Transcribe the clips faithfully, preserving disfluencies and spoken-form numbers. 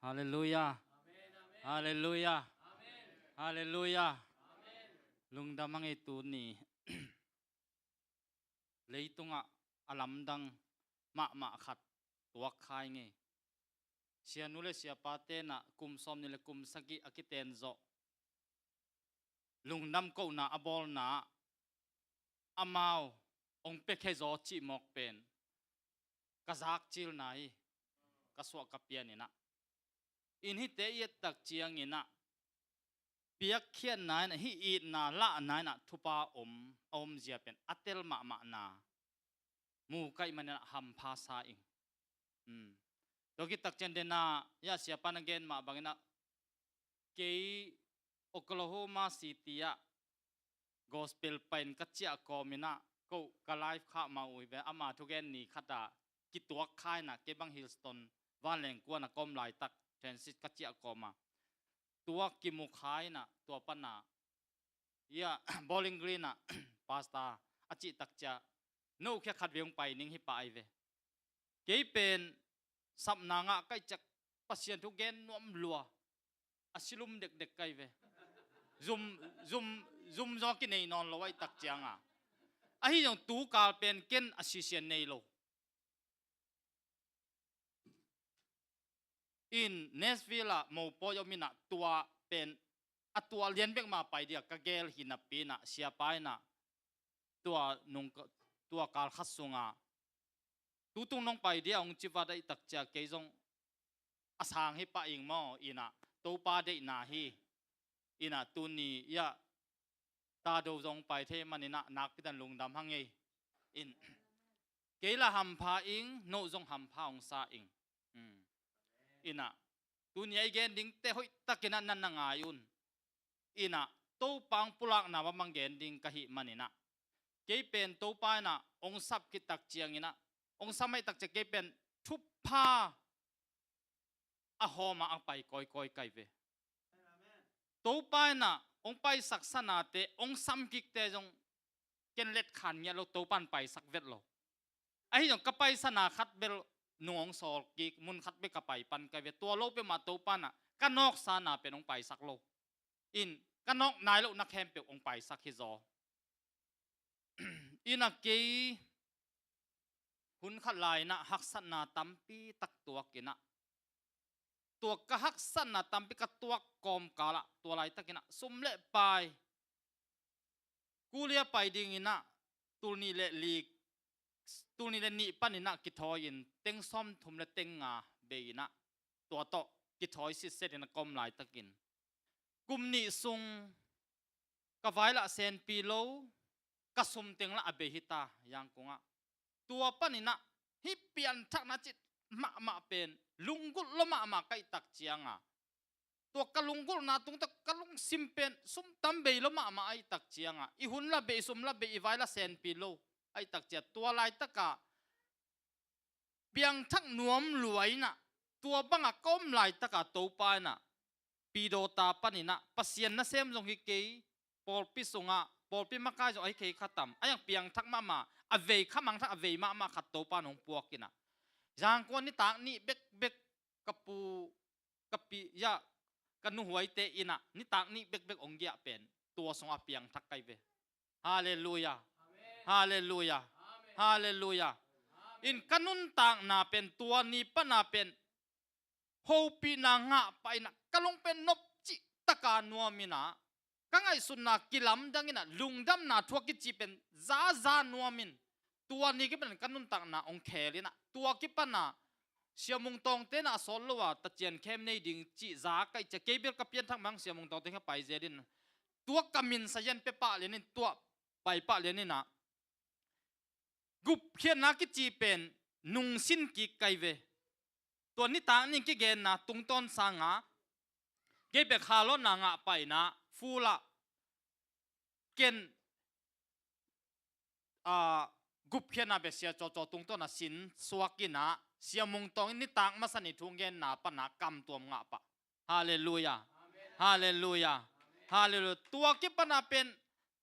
Halleluiah. Halleluiah. Halleluiah. Lungdam hang ei. Tuni leitungah a lamdang mahmah khat tuak kha ing ei. Sianu le siapa tenah kum sawmnih le kum sagih a kiten zawh lungdam kohna a bawlna ah amau hong pia khia zaw cih mawk pen ka zakcilna hi. Ka suah ka pian inah, in hihte i et tak ciang inah piakkhiatna inah, hih itna lahna inah thupha om, a omzia pen a tel mahmahna mu ka hih man inah hampha sa ing. Hmm. Tua khit tak ciang dena, ya, siapa na gen mah bang inah, kei Oklahoma City ah gospel pain ka ciah kawm inah, ko ka live khah mah uh hi ve, ama thugen ni khat ah kituak kha inah, kei bang Houston vanleng kuan a ka om laitak transit ka ciah kawm a, tua kimu kha inah, tua pan ah, ya, Bowling Green ah pastor a cih tak ciang nokhia khat vei hong pai ning hi pah ahi ve. Kei pen sapna ngah ka hih ciang Pasian thu gen nuam lua, a silum dekdek ka hi ve. Zum, zum, zum zong kinei nawn lo ahih tak ciang a, ahi zong tu kal pen ken a sisian nei lo. In Nashville ah mopawi om inah, tua pen a tua lian bek mah pai dia ka gel hi napi inah, siapa inah tua nung ka, tua kal khat sungah, tutung nong pai dia hong ci vat ahih tak ciang kei zong a sang hi pah ing maw, inah Topa deihna hi. Inah tuni, ya, ta do zong pai thei man inah nakpi tan lungdam hang ei. In kei la hampha ing, no zong hampha hong sa ing. Hmm. Inah tuni a i gen dingte hoih tak inah na na ngai un. Inah Topa hong pulakna bang bang gen ding ka hih man inah, kei pen Topa inah hong sap khit tak ciang inah, hong sam ahih tak ciang kei pen thupha a hawm ah a pai kawikawi ka hi ve. Topa inah hong paisak sanate, hong sam kikte zong ken letkhan ngiat lo, Topa in paisak vet lo. Ahi zong ka pai sana khat bel nung hong sawl kik, mun khat bek ka pai pan ka hi ve. Tua lo peuhmah Topa inah ka nawk sana pen hong paisak lo. In ka nawk nai lohna khempeuh hong paisak hi zaw. Inah kei hun khat lai inah haksatna tampi tak tuak inah, tua ka haksatna tampi ka tuak kawmkal ah, tua laitak inah sum le pai, Korea pai ding inah, tul nih le li, tul nih le nih pan inah kithawi in, teng sawmthum le teng nga bei inah, tua tawh kithawi sitset inah ka om laitakin, kum nih sung ka vai lah senpi lo, ka sum teng lah a bei hi ta, Yangon ah. Tua pan inah hih pianthakna cih mahmah pen lunggulh lo mahmah ka hih tak ciang a, tua ka lunggulhna tung tawh ka lungsim pen sum tam bei lo mahmah ahih tak ciang a, i hun lah bei, i sum lah bei, i vai lah senpi lo ahih tak ciang, tua laitak ah piangthak nuam lua inah, tua bang ah ka om laitak ah Topa inah, Pidawta pan inah, Pasian nasem zong hi kei, pawlpi sungah, pawlpi makai zong ahi kei kha tam, a yang piangthak mahmah, a vei kha mangthak, a vei mahmah khat Topa in hong puak inah, Yangon ah nitak nih bekbek ka pu, ka pi, ya, ka nuhuaite inah nitak nih bekbek hong giah pen, tua sungah piangthak ka hi ve. Halleluiah. Halleluiah. Halleluiah. In ka nuntakna pen, tua ni pan a pen hopihna ngah pah inah, ka lung pen nop cihtak a nuam inah, ka ngaihsutna kilamdang inah, lungdamna thu a kici pen zaza nuam in, tua ni kipan ka nuntakna hong khel inah, tua kipan a Sia Mung Tawngte inah a sawt lo a tacian khem nei ding cih za ka hih ciang, kei bel ka pianthak mah Sia Mung Tawngte kha pai zel in, tua ka min sayan pia pah lian in, tua pai pah lian inah, gupkhiatna kici pen nungsin kik ka hi ve. Tua nitak nih kigenna tungtawn sangah, kei bek halawtna ngah pah inah, full ah ken, a, gupkhiatna bia Sia Caw Caw tungtawn a sin suak inah, Sia Mung Tawng in nitak masa ni thu genna pan a kamtuam ngah pah. Halleluiah. Halleluiah. Halleluiah. Tua kipan a pen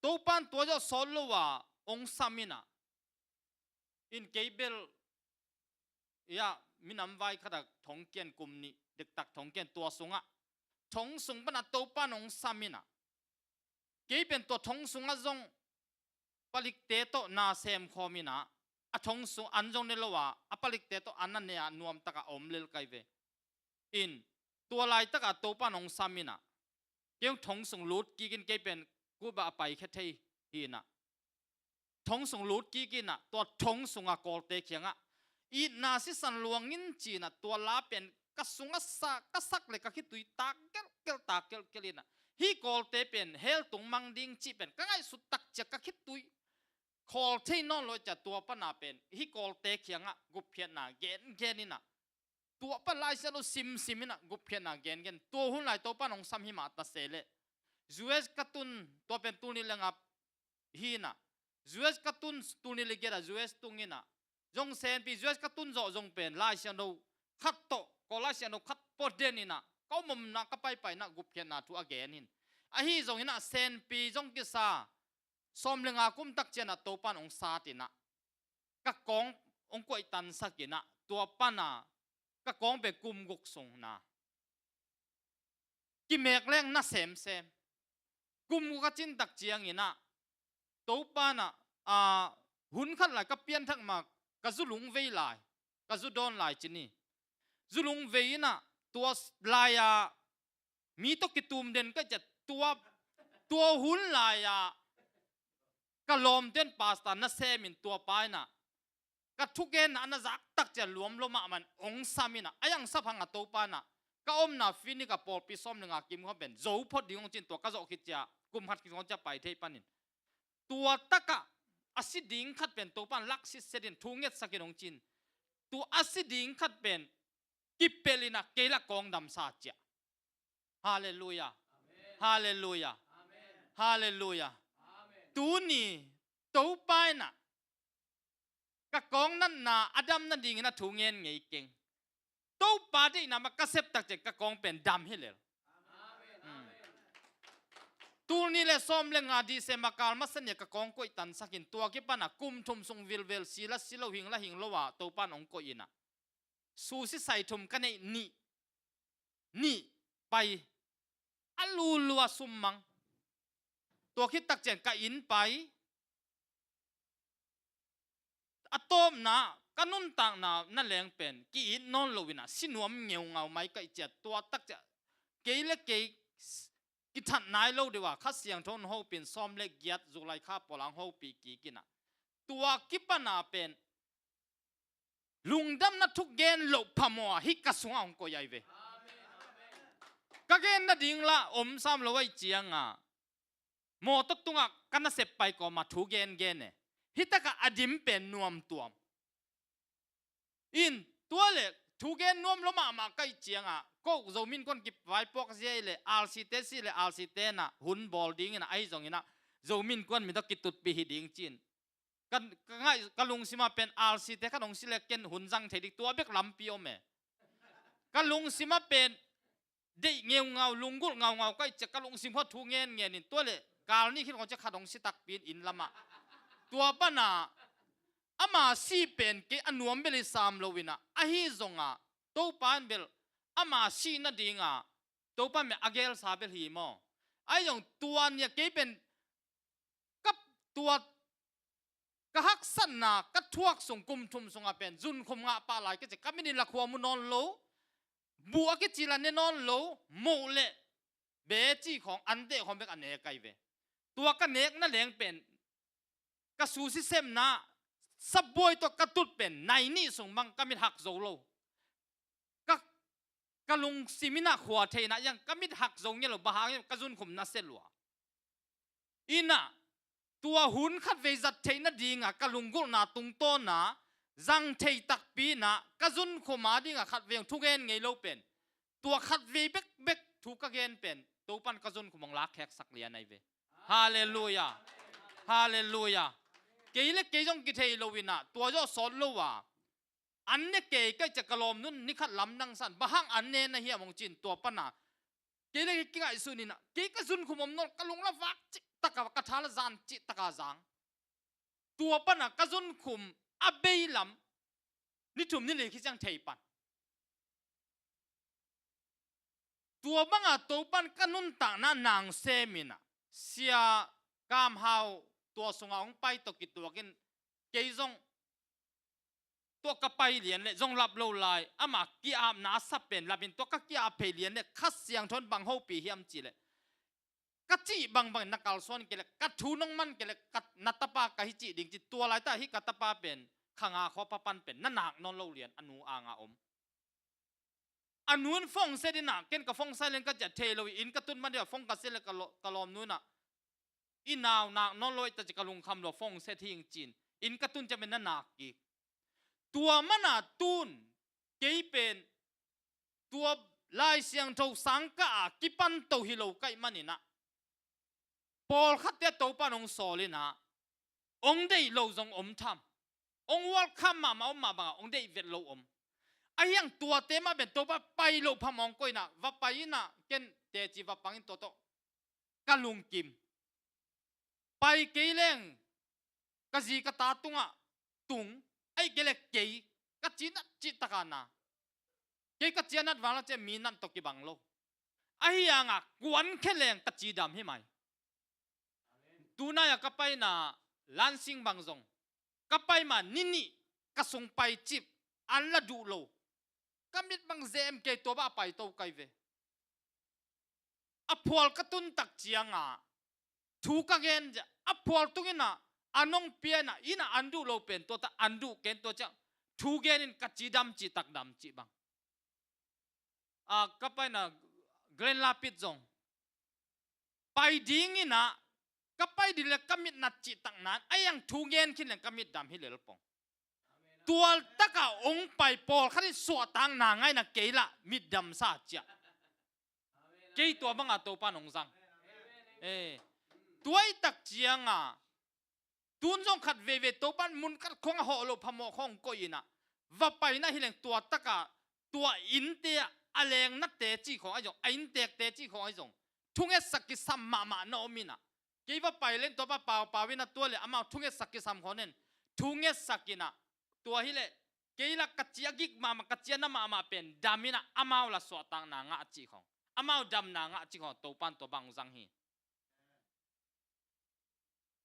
Topa in tua zawh sawt lo a hong sam inah, in kei bel, ya, minam vai khat ah thong kian, kum nih dektak thong ken tua sungah, thong sung pana Topa in hong sam inah, kei pen tua thong sungah zong palikte tawh na semkhawm inah, a thong sung an zong ne lo a, a palikte tawh an a ne a nuamtakah a om lel kai ve. In, tua laitakah Topa in hong sam inah, kei hong thong sung lut kikin kei pen Cuba a paikhia thei hi inah, thong sung lut kikin ah, tua thong sungah Kawlte kiangah, itna sisan luangin ci inah, tua la pen ka sungah sa, ka sak le ka khitui tak kelkel, tak kelkel inah, hih Kawlte pen hell tung mang ding cih pen ka ngaihsut tak ciang ka khitui khawl thei nawn lo ciang, tua pana pen hih Kawlte kiangah gupkhiatna gengen inah, tua pan Lai Siangtho simsim inah gupkhiatna gengen. Tua hun lai Topa in hong sam hi mah ta se leh, U S ka tun, tua pen tul nih le nga hi inah, U S ka tun, tul nih le giat ah U S tung inah, zong senpi U S ka tun zawh zong pen Lai Siangtho khat tawh, Kawl Lai Siangtho khat pua den inah, ka om omna ka paipai inah gupkhiatna thu a gen hi. Ahi zong inah senpi zong kisa, sawm le nga kum tak ciang ah Topa in hong sat inah, ka kawng hong kuaihtansak inah, tua pana ka kawng pen kum guk sung na kimek leng na semsem. Kum guk a cin tak ciang inah, Topa inah, a, hun khat lai ka pianthak ma, ka zu lungvei lai, ka zu dawn lai ci ni. Zu lungvei inah, tua lai-a mi tawh kitum den ka ciang, tua, tua hun lai-a ka lawmte'n pastor na semin, tua pa inah ka thugenna a na zak tak ciang luam lua mahmah in hong sam inah, a iang sap hang a Topa inah, ka omna Phoenix ah pawlpi sawm le nga kimkhawm pen zo phot ding hong cin, tua ka zawh khit ciang kum khat kimkhawm ciang pai thei panin, tua takah a si ding khat pen Topa in lak sitset in thu ngetsak in hong cin, tua a si ding khat pen kipelh inah kei lah kawng damsa ciah. Halleluiah. Halleluiah. Halleluiah. Tuni Topa inah ka kawng natna a dam nadingin a thu ngen ngei keng. Topa deihna mah ka sep tak ciang ka kawng pen dam hi lel. Hmm. Tul nih le sawm le nga December kal masa ni-a ka kawng kuaihtansak in, tua kipan ah kum thum sung vilvel, si lah si lo, hing lah hing lo a Topa in hong koih inah, susi sai thum ka neih nih, nih pai, a lulua summang. Tua khit tak ciang ka inn pai, a tawpna, ka nuntakna na leng pen ki-it nawn lo inah, si nuam ngeungau mai ka hih ciang, tua tak ciang kei le kei kithat nai lo deuh a Kha Siangtho in hopih in, sawm le giat July kha pawl ah hong hopih kik inah, tua kipan ah pen lungdamna thu gen loh phamawh a hih ka sungah hong koih ahi ve. Ka gen nading lah om sam lo ahih ciangah, mawtaw tungah ka nasep pai kawm a thu gengen e. Hih takah a dim pen nuamtuam. In, tua le thu gen nuam lo mahmah ka hih ciangah, ko Zomi Innkuan kivaipuak zia hi le, R C te si le, R C te inah hun bawl ding inah, ahi zong inah Zomi Innkuan min tawh kitutpih hi ding ci-in, ka, ka ngaih, ka lungsim ah pen R C te khat hong si le ken hun zang thei ding, tua bek lampi om e. Ka lungsim ah pen deih ngeungau, lunggulh ngaungau ka hih ciang, ka lungsim khawng thu ngen ngen in, tua le kal nih khit khawng ciang khat hong si takpi in, inn lamah. Tua pan ah ama si pen kei a nuam bel hi sam lo inah, ahi zongah Topa in bel ama si nadingah Topa in bel a gelsa bel hi maw. Ahi zong tua ni-a kei pen ka, tua ka haksatna ka thuak sung kum thum sungah pen zunkhum ngah pah lai ka ci, ka mit in la khua mu nawn lo, buh a kici la ne nawn lo, moh le beci khawng, anteh khawng bek a nek ahi ve. Tua ka nek na leng pen ka susi sepna sabuai tawh ka tut pen nai nih sung bang ka mit hak zo lo. Ka, ka lungsim inah khua thei inah, iang ka mit hak zo nge lo, bang hang hiam, ka zunkhum nasia lua. Inah, tua hun khatvei zat theih nadingah ka lunggulhna tungtawn ah zang thei takpi inah, ka zunkhum a dingah khatvei hong thu ngen ngei lo pen, tua khatvei bekbek thu ka gen pen Topa in ka zunkhum hong lakkheksak lian ahi ve. Halleluiah. Halleluiah. Kei le kei zong kithei lo inah, tua zawh sawt lo a, an ne kei ka hih ciang ka lawmnu'n ni khat lamdang sa in, bang hang an ne na hiam hong ci-in, tua pan ah kei le kei kingaihsun inah, kei ka zunkhum om nawn, ka lung la vak cihtak a, ka tha la zan cihtak a zang. Tua pan ah ka zunkhum a bei lam ni thum ni li khit ciang thei pan. Tua banga Topan ka nuntakna nang semin ah, Sia Kam Hau tua sunga hong pai tawh kituakin, kei zong tua ka pai lian le zong lap lo lai, ama ki-apna a sa pen lapin tua ka ki-ap phei lian le Kha Siangtho in bang hopih hiam cih le, ka cih bangbang na kalsuan kei le, ka thu nong man kei le, ka, na tapa ka hi cih ding ci. Tua laita hi ka tapa pen, Kha Nga khua papan pen na nak nawn lo lian, a nu anga om. A nu in phone set in ah, ken ka phone silent ka ciah thei lo hi, inn ka tun man dia phone ka set le ka lo-, ka lawmnu in ah, i nau nak nawn lo, i ta ci ka lungkham lo, phone set hi ing cin. Inn ka tun ciah men na nak kik. Tua mana tun, kei pen, tua Lai Siangtho sang ka a kipan to hi lo ka ih manin ah, pawlkhatte Topan hong sawl in ah, hong deih lo zong om tham. Hong welcome mahmah om mah bangah hong deih vet lo om. Ahi hang tuate mah pen Topa pai lo phamawh hong koih in ah, va pai in ah, ken teci va pang in tua tawh ka lungkim. Pai kei leng ka zi ka ta tungah tung, ahi kei le kei ka ci nat cih taka na. Kei ka ci a nat vang la cia mi nat tawh kibang lo. Ahi hangah kuan khe leng ka ci dam hi mai. Tunai a ka paina Lansing bang zong, ka pai ma ni nih ka sung pai cip, an la duh lo. Ka mit bang zem kei, tua bah a pai to kai ve. A phual ka tun tak cianga thu ka gen ciah, a phual tung in ah, a nong pia in ah, in ah an duh lo pen tua ta, an duh ken tua ciang thu gen in ka ci dam cih tak dam cih bang. A, ka paina Glen Lapit zong, pai ding in ah, ka pai ding le ka mit nat cih tak nan, a iang thu gen khin leng ka mit dam hi lel pong. Tual taka ong pai pawlkhat in suahtakna ngaina kei lah mit dam sa ciah. Kei tua banga Topan ong zang. Eh, tuai tak cianga tun zong khat veivei Topan mun khat khong a hawh lo phamawh khong koih in ah, va paina hi leng tua taka, tua innte ah, a lengnate cih khong ahi zong, a inntekte cih khong ahi zong, thungetsak kisam mahmah na om in ah, kei va pai leng tua pa paupau in ah, tua le amau thungetsak kisam khong nen, thungetsak in ah, tua hi leh kei lah ka ciah gik mahmah, ka ciah na mahmah pen dam in ah, amau lah suahtakna ngah cih khong, amau damna ngah cih khong Topan tua bang zang hi.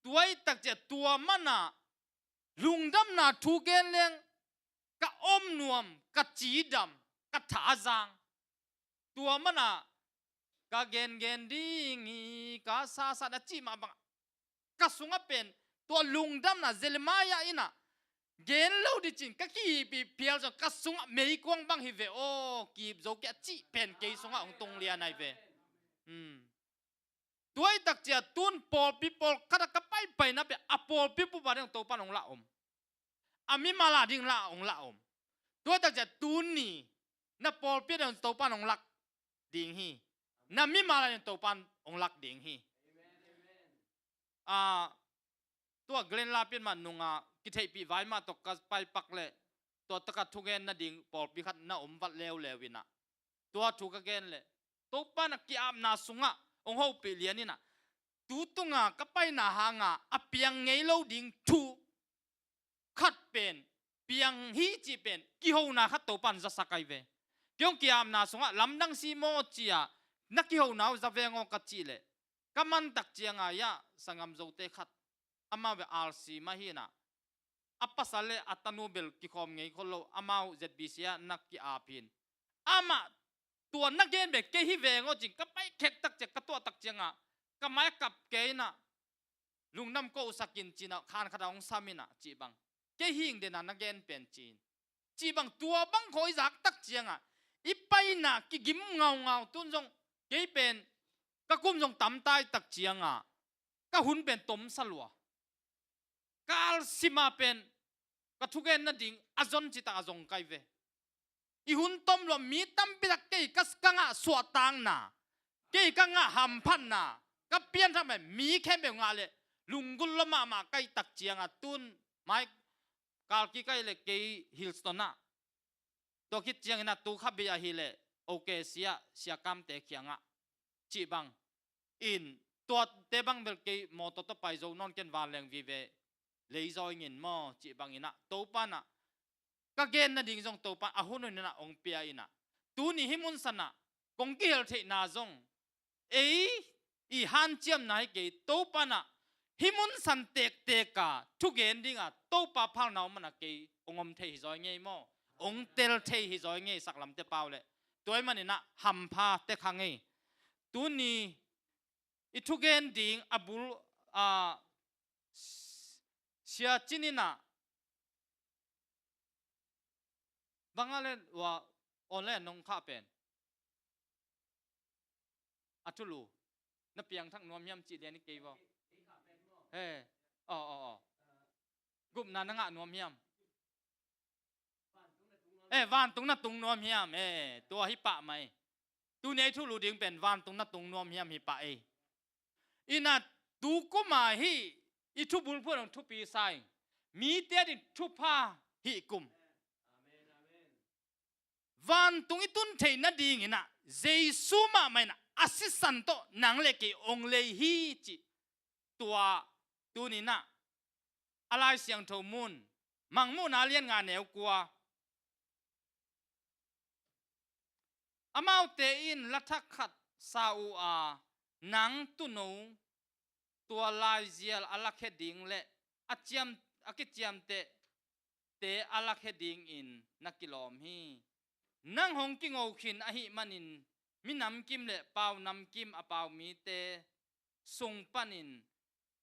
Tuai tak ciah tua mana lungdamna thu gen leng ka om nuam, ka ci dam, ka tha zang. Tua mana ka gengen ding hi, ka sasa na cih mah bang ka sungah pen tua lungdamna Jeremiah in ah gen lo ding cin ka kihipih phial zong ka sungah meikuang bang hi ve aw, kihip zo kei a cih pen kei sungah hong tung lian ahi ve. Hmm. Tuai tak ciah tun pawlpi pawlkhat ah ka paipaina pia a pawlpi pupa ding Topan hong lah om. A mimal a ding lah hong lah om. Tuai tak ciah tun ni na pawlpi ding Topan hong lak ding hi. Na mimal a ding Topan hong lak ding hi. A, tua Glen Lapit mah nunga kitheihpih vai mah tawh ka paipak leh tua taka thugen nading pawlpi khat na om vat leuleu in ah, tua thu ka gen leh Topan a ki-apna sungah hong hopih lian in ah, tu tunga ka paina hanga a piang ngei lo ding thu khat pen piang hi cih pen kihona khat Topan zasak ahi ve. Kei hong ki-apna sungah lamdang si maw cia na kihona uh za veng aw ka cih leh, ka man tak cianga ia sanggam Zote khat, amau ve R C mah hi in ah, a pasal le a tanu bel kikhawm ngei khol lo, amau Z B C ah na ki-ap hi in. Amah tua na gen bek kei hi veng aw cin, ka pai khek tak ciang, ka tuah tak cianga ka mai a kap kei in ah, lungdam ko uh sak in cin ah, khan khat ah hong sam in ah cih bang. Kei hing den ah na gen pen cin. Cih bang tua bang khawng i zak tak cianga i paina kigim ngaungau tun zong kei pen ka kum zong tamtai tak cianga ka hun pen tomsa lua. Ka alsima pen ka thugen nading a zon citak a zong kai ve. I hun tom lua mi tampi tak kei ka, ka ngah suahtakna, kei ka ngah hamphatna, ka pianthak pen mi khempeuh ngah leh lunggulh lua mahmah kai tak cianga tun mai kalki kai leh kei Hillston ah, tua khit ciangin a tu kha bei ahi leh OK sia, Sia Kamte kiangah cih bang in, tuate bang bel kei mawtaw tawh pai zo nawn ken vanleng vive leizaw ingin maw cih bangin ah Topan ah ka gen nading zong Topan a hun hun in ah hong pia in ah, tuni hih mun sanah kong kihel theihna zong ei i hanciamna hi kei. Topa in ah hih mun san tektek a thugen ding a Topa phalna om man a kei hong om thei hi zaw i ngei maw? Hong tel thei hi zaw i ngei, saklamte pau leh. Tua ahih manin ah hampha tek hang ei. Tuni i thugen ding a bul a, Sia Cin in ah bang a le ua online nong khah pen a thulu na piangthak nuam hiam cih lian i kei vaw. He, aw, aw, aw. Gupna na ngah nuam hiam? Eh, vantung na tung nuam hiam? Eh, tua hi pah mai. Tuni a i thulu ding pen vantung na tung nuam hiam hi pah ei. Inah tu kum a hih i thubulphuh in hong thupi sa ing. Mite ading thupha hih kum. Vantung i tun theih nadingin ah Jesu mahmah in ah a sisan tawh nang le kei hong lei hi cih tua tuni in ah a Lai Siangtho mun, Mangmuhna lian nga neu kua. Amaute in la thak khat sa uh a, nang tuuno tua laizial a lakhia ding le a ciam, a kiciamtehte a lakhia dingin na kilawm hi. Nang hong kingo khin ahih manin minam kim le pau nam kim a pau mite sung panin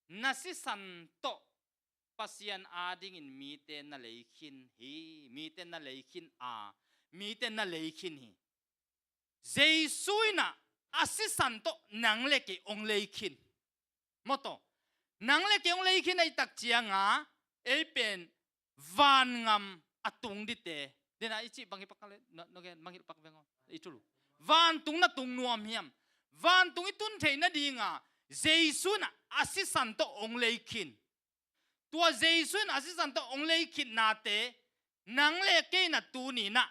na sisan tawh Pasian adingin mite na lei khin hi, mite na lei khin a, mite na lei khin hi. Jesu in ah a sisan tawh nang le kei hong lei khin. Maw taw, nang le kei hong lei khin ahih tak ciang a, ei pen vangam a tung dite. Dena i cih bang hi pak le, no, no gen, mangngilh pak veng aw. I thulu. Vantung na tung nuam hiam? Vantung i tun theih nading a, Jesu in ah a sisan tawh hong lei khin. Tua Jesu in a sisan tawh hong lei khinnate, nang le kei in ah tuni in ah,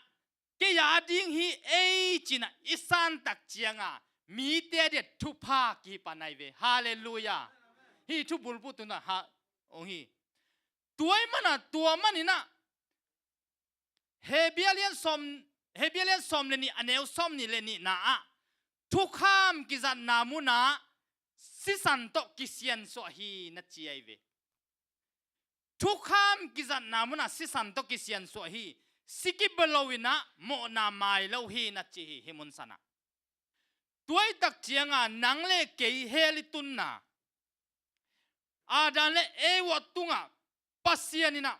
kei ading hi ei ci-in ah i san tak ciang a, mite ading a thupha kihi pan ahi ve. Halleluiah. Hih thubulphuh tun ah ha, hong hi. Tua ahih man a, tua manin ah, Hebru lian sawm, Hebru lian sawm le nih a neu sawmnih le nihna ah, thukham kizatna mun ah sisan tawh kisiansuah hi na ci ahi ve. Thukham kizatna mun ah sisan tawh kisiansuah hi, si kiba lo in ah mawhna mai lo hi na ci hi, hih mun san ah. Tua ahih tak ciang a, nang le kei hell i tunna, Adam le Eva tungah Pasian in ah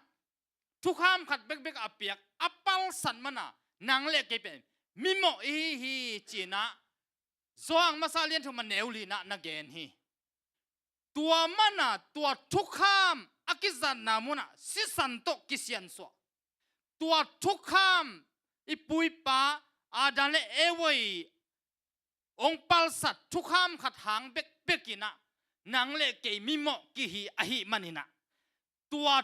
thukham khat bekbek a piak, a palsat man a, nang le kei pen mimawh i hi hi ci-in ah Johan masa lian thum a neu li-na na gen hi. Tua man a, tua thukham a kizatna mun ah sisan tawh kisiansuah. Tua thukham, i pu i pa Adam le Eva i hong palsat thukham khat hang bekbek in ah nang le kei mimawh kihi ahih manin ah, tua,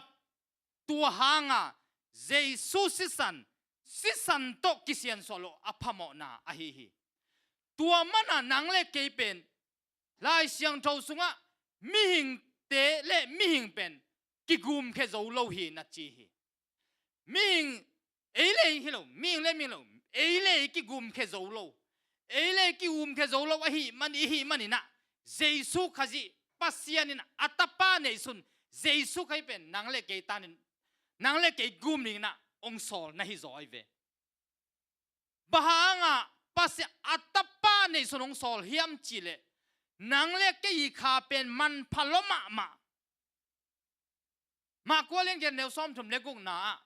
tua hang a Jesu sisan, sisan tawh kisiansuah loh a phamawhna ahi hi. Tua man a nang le kei pen Lai Siangtho sungah mihingte le mihing pen kigumkhia zo lo hi na ci hi. Mihing, ei le ei hi lo, mihing le mihing lo, ei le ei kigumkhia zo lo. Ei le ei kigumkhia zo lo ahih man, i hih manin ah, Jesu Khazih Pasian in ah a tapa neihsun, Jesu Khazih pen nang le kei tan in, nang le kei gum dingin ah hong sawl na hi zaw ahi ve. Bang hang a Pasian a tapa neihsun hong sawl hiam cih leh, nang le kei i kha pen manpha lua mahmah. Marka lian giat neu sawmthum le gukna ah,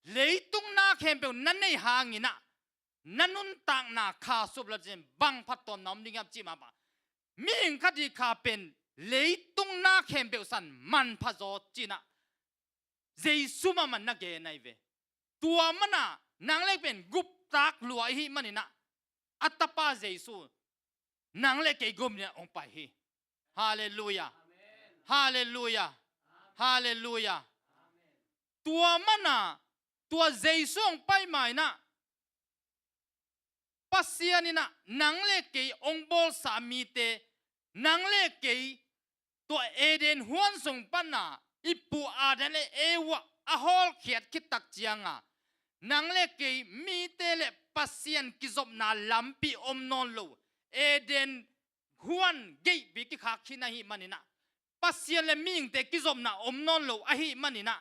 leitung na khempeuh na neih hangin ah, na nuntakna kha sup lo cin bang phattuamna om ding hiam cih mah bang. Mihing khat i kha pen leitung na khempeuh san manpha zaw ci-in ah Jesu mahmah na gen ahi ve. Tua man a nang le pen guptak lua i hih manin ah, a tapa Jesu nang le kei gum dingin ah hong pai hi. Halleluiah. Halleluiah. Halleluiah. Tua man a, tua Jesu hong pai ma in ah, Pasian in ah nang le kei hong bawlsa mite, nang le kei tua Eden huan sung pan a i pu Adam le Eva a hawlkhiat khit tak ciang a, nang le kei mite le Pasian kizopna lampi om nawn lo, Eden huan gate pi kikhak khin ahih manin ah, Pasian le mihingte kizopna om nawn lo ahih manin ah,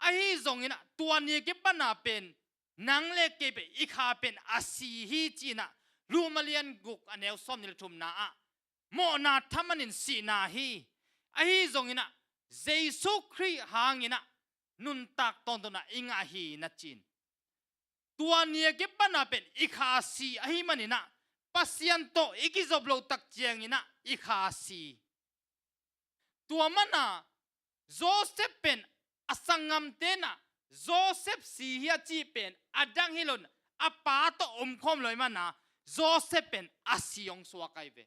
ahi zongin ah tua ni kipan a pen nang le kei pen i kha pen a si hi ci-in ah Rom a lian guk a neu sawmnih le thumna ah mawhna thaman in sihna hi. Ahi zongin ah Jesu Khrih hangin ah nuntak tawntung ah i ngah hi na ci-in, tua ni kipan a pen i kha si ahih manin ah Pasian tawh i kizop loh tak ciangin ah i kha si. Tua man a Joseph pen a sanggamte'n ah Joseph si hi a cih pen a dang hi lo in, a pa tawh omkhawm lo ahih man a Joseph pen a si hong suak ahi ve.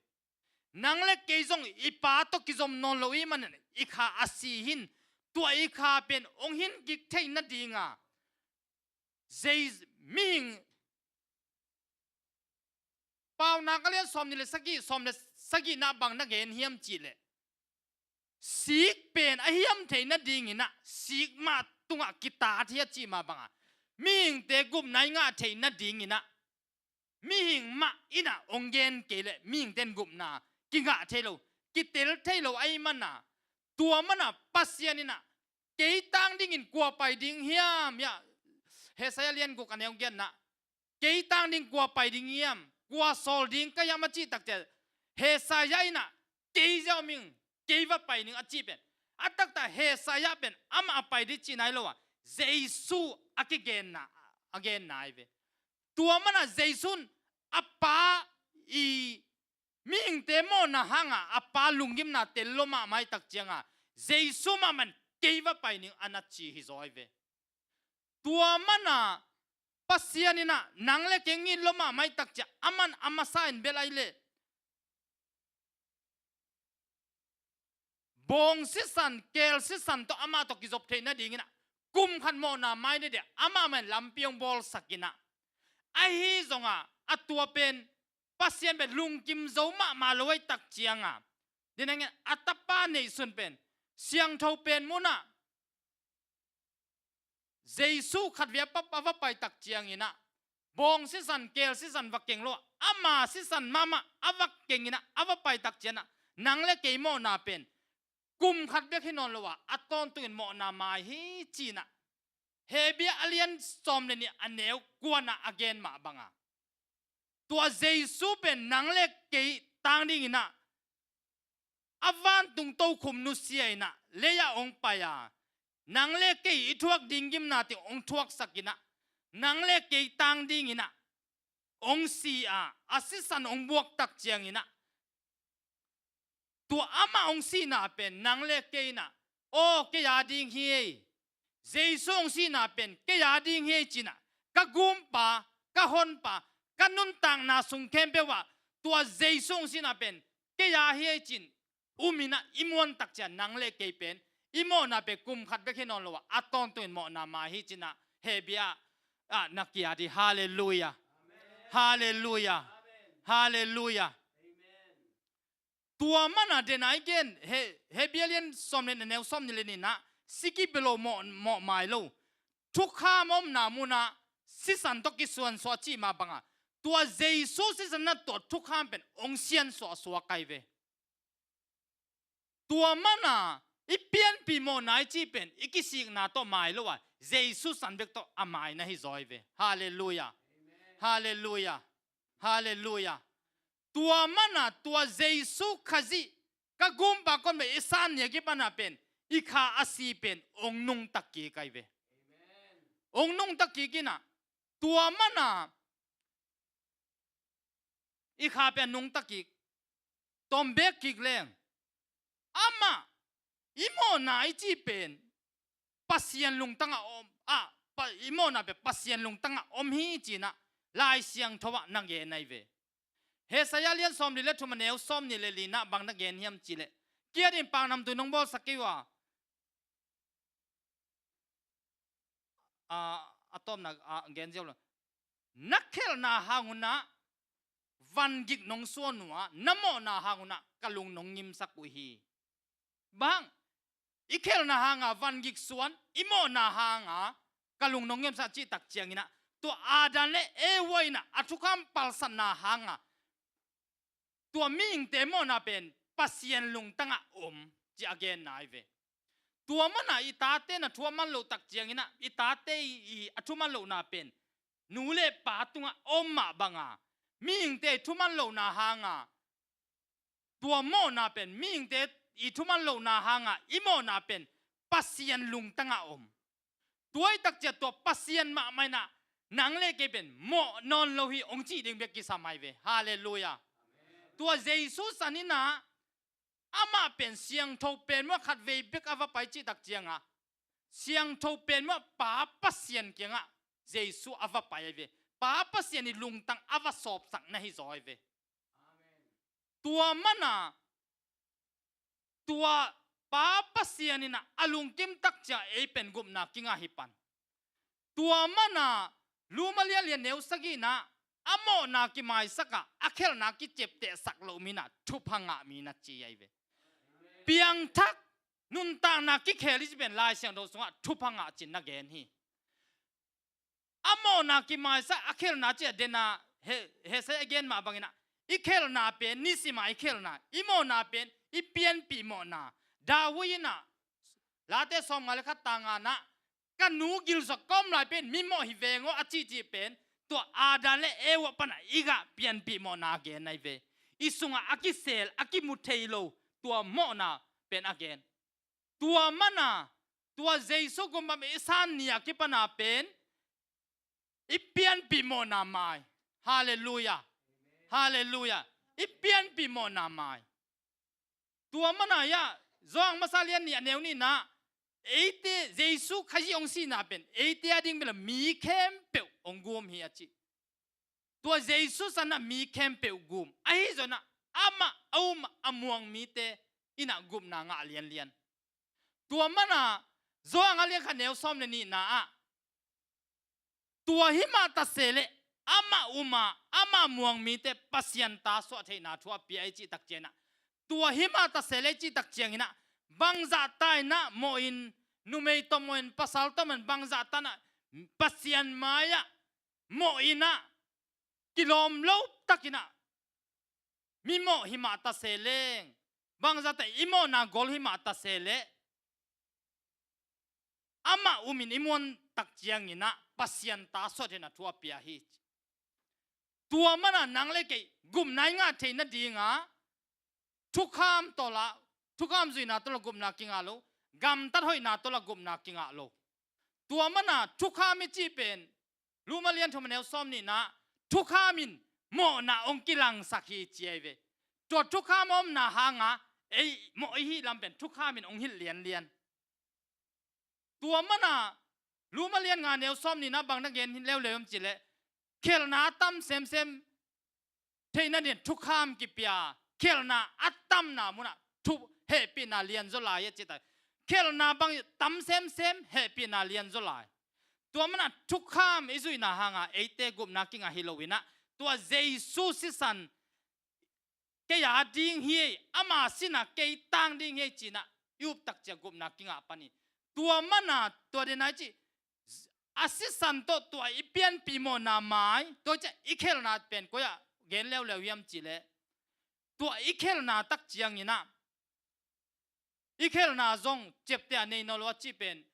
Nang le kei zong i pa tawh kizom nawn lo ahih manin i kha a si hi in, tua i kha pen hong hin kik theih nading a, Jei-, mihing Paunak a lian sawmnih le sagih, sawm le sagihna bang na gen hiam cih leh, sik pen a hiam theih nadingin ah sik mah tungah kitat hi a cih mah bang a, mihingte gupna i ngah theih nadingin ah mihing mah in ah hong gen kei leh mihingte'n gupna kingah thei lo, kitel thei lo ahih man a, tua man a Pasian in ah kei tang dingin kua pai ding hiam, hiah Isaiah lian guk a neu giatna, kei tang ding kua pai ding hiam, kua sawl ding ka hiam a cih tak ciang, Isaiah in ah kei zia om ing, kei va pai ning a cih pen, a taktak Isaiah pen amah a pai ding cihna hi lo a, Jesu a kigenna, a genna ahi ve. Tua man a Jesu in a pa i mihingte mawhna hang a a pa lunggimna tel lo mahmah ahih tak ciang a, Jesu mahmah in kei va pai ning a na ci hi zaw ahi ve. Tua man a Pasian in ah nang le kei hong it lo mahmah ahih tak ciang, aman a masa in bel ahih leh bawng sisan, keel sisan tawh amah tawh kizop theih nadingin ah kum khat mawhna mai ni deh amah mah in lampi hong bawlsak in ah, ahi zong a, a tua pen Pasian pen lungkim zo mahmah lo ahih tak ciang a, ding nangin a tapa neihsun pen siangtho pen mun ah Jesu khatvei a va pai tak ciangin ah, bawng sisan, keel sisan va keng lo a, ama sisan mahmah a va keng in ah, a va pai tak ciang ah, nang le kei mawhna pen kum khat bek hi nawn lo a, a tawntungin mawhna mai hi ci-in ah, Hebru a lian sawm le nih a neu kuana a gen mah bang a, tua Jesu pen nang le kei tang dingin ah a vantung tokhom nusia in ah lei ah hong pai a, nang le kei i thuak ding gimna teng hong thuaksak in ah, nang le kei tang dingin ah hong si a, a sisan hong buak tak ciangin ah, tua amah hong sihna pen nang le kei in ah, aw, kei a ding hi ei. Jesu hong sihna pen kei a ding hi ei ci-in ah, ka gumpa, ka honpa, ka nuntakna sung khempeuh ah tua Jesu hong sihna pen kei a hi ei ci-in um in ah i muan tak ciang, nang le kei pen i mawhna pen kum khat bek hi nawn lo a, a tawntungin mawhna mai hi ci-in ah Hebru ah, ah, na kiat hi. Halleluiah. Halleluiah. Halleluiah. Tua man a dena i gen, He-, Hebru a lian sawm le nih a neu sawmnih le nih in ah, siki bia lo mawh, mawh mai lo, thukham omna mun ah sisan tawh kisuansuah cih mah bang a, tua Jesu sisan in ah tua thukham pen hong siansuah suak ahi ve. Tua man a i pianpih mawhna i cih pen i kisikna tawh mai lo a, Jesu san bek tawh a mai na hi zaw ahi ve. Halleluiah. Halleluiah. Halleluiah. Tua man a tua Jesu Khazih, ka gumpa, ka honpa i san ni a kipan a pen i kha a si pen hong nungta kik ahi ve. Hong nungta kik in ah, tua man a i kha pen nungta kik, tawm bek kik leng, amah i mawhna i cih pen Pasian lungtang ah om, ah, pa, i mawhna pen Pasian lungtang ah om hi ci-in ah Lai Siangtho ah na gen ahi ve. Isaiah lian sawmli le thum a neu sawmnih le lina bang na gen hiam cih leh, kiat in, paknamtui nong bawlsak kei uh a, a, a tawpna, a, gen ziau lo. Na khelhna hang un ah vangik nong suan uh a, na mawhna hang un ah ka lung nong ngimsak uh hi. Bang, i khelhna hang a vangik suan, i mawhna hang a ka lung nong ngimsak cih tak ciangin ah, tua Adam le Eva in ah a thukham palsatna hanga tua mihingte mawhna pen Pasian lungtangah om ci a genna hi ve. Tua mana i tate na thu a man loh tak ciangin ah i tate i, i a thuman lohna pen nu le pa tungah om mah banga mihingte i thuman lohna hanga tua mawhna pen mihingte i thuman lohna hanga i mawhna pen Pasian lungtangah om. Tua i takcia tua Pasian mahmah in ah nang le kei pen mawh nawn lo hi hong cih ding bek kisam ahi ve. Halleluiah. Tua Jesu san in ah amah pen siangtho pen mawh khatvei bek a va pai cih tak cianga siangtho pen mawh Pa Pasian kiangah Jesu a va pai ahi ve. Pa Pasian i lungtang a va sawpsak na hi zaw ahi ve. Tua mana tua Pa Pasian in ah a lungkim tak ciang ei pen gupna kingah hi pan. Tua mana Luma lianlian neu sagihna a mawhna kimaisaka a khelhna kiciaptehsak loh mina thupha ngah mina ci ahi ve. Piangthak nuntakna kikhel i ci pen Lai Siangtho sungah thupha ngah cin na gen hi. A mawhna kimaisak a khelhna ci a dena he, hesai a gen mah bangin ah i khelhna pen nisima i khelhna i mawhna pen i pianpih mawhna. David in ah Late sawmnga le khat tangana ka nu gilzok kawm lai pen mi mawh hi veng aw a cihcih pen tua Adam le Eva pana i gah pianpih mawhna a gen ahi ve. I sungah a kisel a kimu thei lo tua mawhna pen a gen. Tua mana tua Jesu gumam i san ni a kipana pen i pianpih mawhna mai. Halleluiah. Halleluiah. I pianpih mawhna mai. Tua mana ia Zawang masa lian ni a neu nihna eite Jesu Khazih hong sihna pen eite a ding bela mi khempeuh hong gum hi a ci. Tua Jesu sanah mi khempeuh gum ahi zona amah a um a muang mite inah gupna ngah lianlian. Tua mana Zawang a lian khat neu sawm le nihna ah tua himah tase le amah uma amah muang mite Pasian ta suah theihna thu a pia i cih tak cianginah tua himah tase le i cih tak cianginah bangzah ta inah mawhin numei tawh mawhin pasal tawh mawhin bangzah ta inah Pasian mai-ah mawh inah kilawm lo takinah mi mawh himah tase leng bangzah ta i mawhna gol himah tase le amah umin i muan tak cianginah Pasian ta suah theihna thu a pia hi. Tua mana nang le kei gupna i ngah theih nadinga thukham tawh lah thukham zuihna tawh lah gupna kingah lo, gamtat hoihna tawh lah gupna kingah lo. Tua mana thukham i cih pen Luma lian thum a neu sawm nihna thukham in mawhna hong kilangsak hi ci ahi ve. Tua thukham a omna hanga ei mawh i hih lam pen thukham in hong hilh lianlian. Tua mana Luma lian nga neu sawm nihna bang na gen hi leuleu om cileh khelhna a tam semsem theih nadin thukham kipia khelhna a tamna munah thu hehpihna lianzaw lai a citai. Khelhna bang tam semsem hehpihna lianzaw lai. Tua mana thukham i zuihna hanga eite gupna kingah hi loinah tua Jesu sisan kei a ding hi ei, ama sinah kei tang ding hi ei cinah i uptak cia gupna kingah pan hi. Tua mana tua dena i cih a sisan tawh tua i pianpih mawhna mai tua ciah i khelhna pen koi-ah gen leuleu hiam cileh tua i khelhna tak cianginah i khelhna zong ciapteh a nei nawn lo a cih pen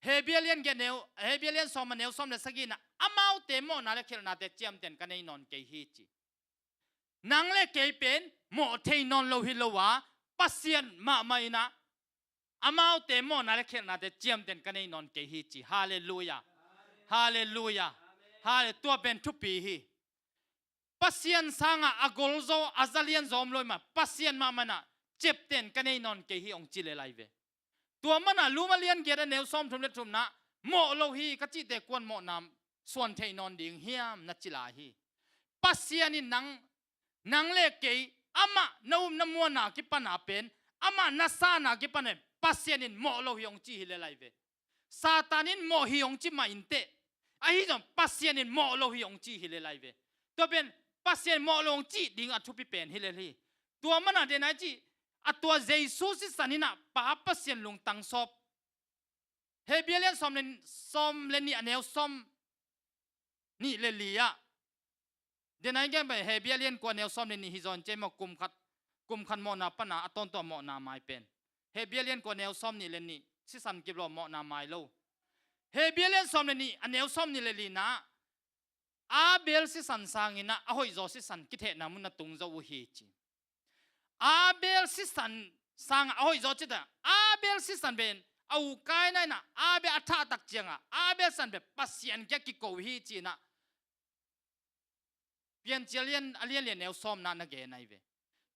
Hebia lian giat neu Hebia lian sawm a neu sawm le sagihnah amaute mawhna le khelhnate ciamten ka nei nawn kei hi ci. Nang le kei pen mawh thei nawn lo hi lo a Pasian mahmah inah amaute mawhna le khelhnate ciamten ka nei nawn kei hi ci. Halleluiah. Halleluiah. Halle tua pen thupi hi. Pasian sangah a golzaw a zalian zawm lo i mah Pasian mahmah inah ciapten ka nei nawn kei hi hong ci lel ahi ve. Tua mana Luma lian giat a neu sawm thum le thumna mawh lo hi ka cihte kuan mawhna suan thei nawn ding hiam na ci lai hi. Pasian in nang nang le kei amah na um na muanna kipana pen amah na sana kipana pen Pasian in mawh lo hi hong ci hi lel ahi ve. Satan in mawh hi hong ci mah inteh ahi zong Pasian in mawh lo hi hong ci hi lel ahi ve. Tua pen Pasian mawh lo hong cih ding a thupi pen hi lel hi. Tua mana dena i cih a tua Jesu sisan inah Pa Pasian lungtang sawp Hebia lian sawm le sawm le nih a neu sawm nih le li ah, denai gen bai Hebru a lian kua neu sawm le nih hi zaw in ci ei maw, kum khat, kum khat mawhna pana a tawntung a mawhna mai pen. Hebru a lian kua neu sawm nih le nih, sisan kip lo, mawhna mai lo. Hebru a lian sawm le nih a neu sawm nih le li na ah, Abel sisan sangin ah a hoihzaw sisan kithehna mun a tung zo uh hi ci. Abel sisan sangah a hoihzaw cita, Abel sisan pen a u Kaina in ah Abel a thahtak ciangah Abel sisan pen Pasian kiang kiko hi ci-in ah Piancil a lian, a lian lian neu sawmna na gen ahi ve.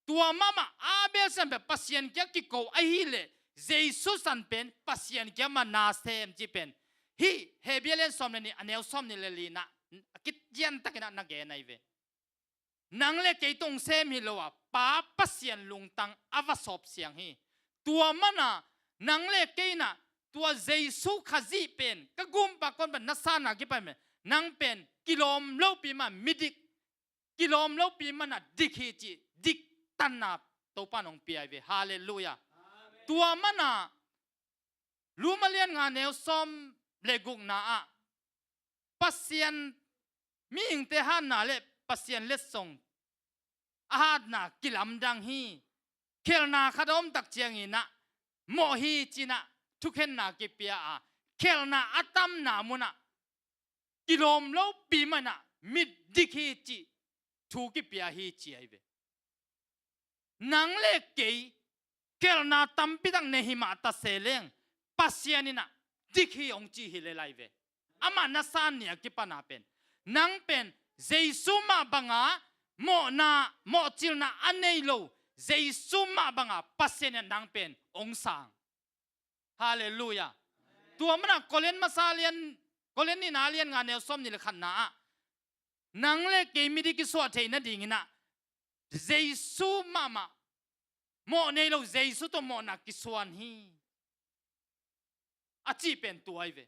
Tua mahmah Abel sisan pen Pasian kiang kiko ahih leh Jesu sisan pen Pasian kiang mah na sem ci pen hih Hebru a lian sawm le nih a neu sawm nih le li na ah a kipiantakin ah na gen ahi ve. Nang le kei tawh sem hi lo a, Pa Pasian lungtang a va sawp siang hi. Tua mana nang le kei in ah tua Jesu Khazih pen ka gumpa ka honpa na sanna kipan pen, nang pen kilawm lopi mah midik, kilawm lopi mana dik hi ci, diktanna Topa in hong pia hi ve. Halleluiah. Amen. Tua mana Rom a lian nga neu sawm le gukna ah Pasian, mihingte hatna le Pasian letsong a hatna kilamdang hi. Khelhna khat a om tak ciangin ah mawh hi ci-in ah thukhenna kipia a, khelhna a tamna mun ah kilawm lopi mah in ah mit dik hi cih thu kipia hi ci ahi ve. Nang le kei khelhna tampi tak nei hi mah ta se leng Pasian in ah dik hi hong ci hi lel ahi ve. Amah na san ni a kipan a pen, nang pen Jesu mah banga mawhna, mawhcilna a nei lo, Jesu mah banga Pasian in ah nang pen hong sang. Halleluiah. Tua mana Korin masa lian, Korin nihna lian nga neu sawm nih le khatna ah, nang le kei midik kisuah theih nadingin ah Jesu mahmah, mawh nei lo Jesu tawh mawhna kisuan hi, a cih pen tua ahi ve.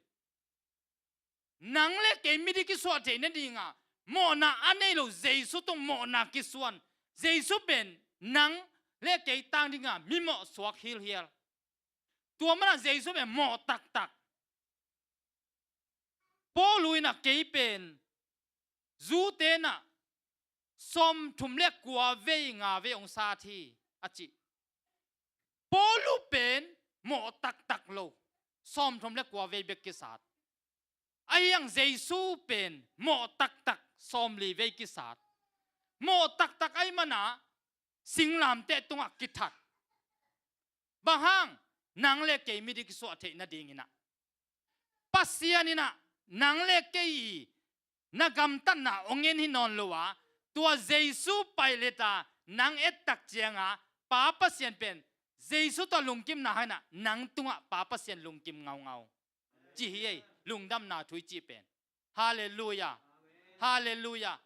Nang le kei midik kisuah theih nadinga mawhna a nei lo Jesu tawh mawhna kisuan. Jesu pen nang le kei tang dinga mimawh suak hilhial. Tua mana Jesu pen mawh taktak. Paul in ah kei pen Zute in ah sawmthum le kua vei nga vei hong sat hi a ci. Paul pen mawh taktak lo, sawmthum le kua vei bek kisat. Ahi hang Jesu pen mawh taktak, sawmli vei kisat. Mawh taktak ahih mana singlamteh tungah kithat. Bang hang? Nang le kei midik kisuah theih nadingin ah Pasian in ah nang le kei i na gamtatna hong en hi nawn lo a, tua Jesu paih leta nang et tak cianga Pa Pasian pen Jesu tawh lungkimna hangin ah nang tungah Pa Pasian lungkim ngaungau. Ci hi ei, lungdamna thu i cih pen. Halleluiah. Halleluiah.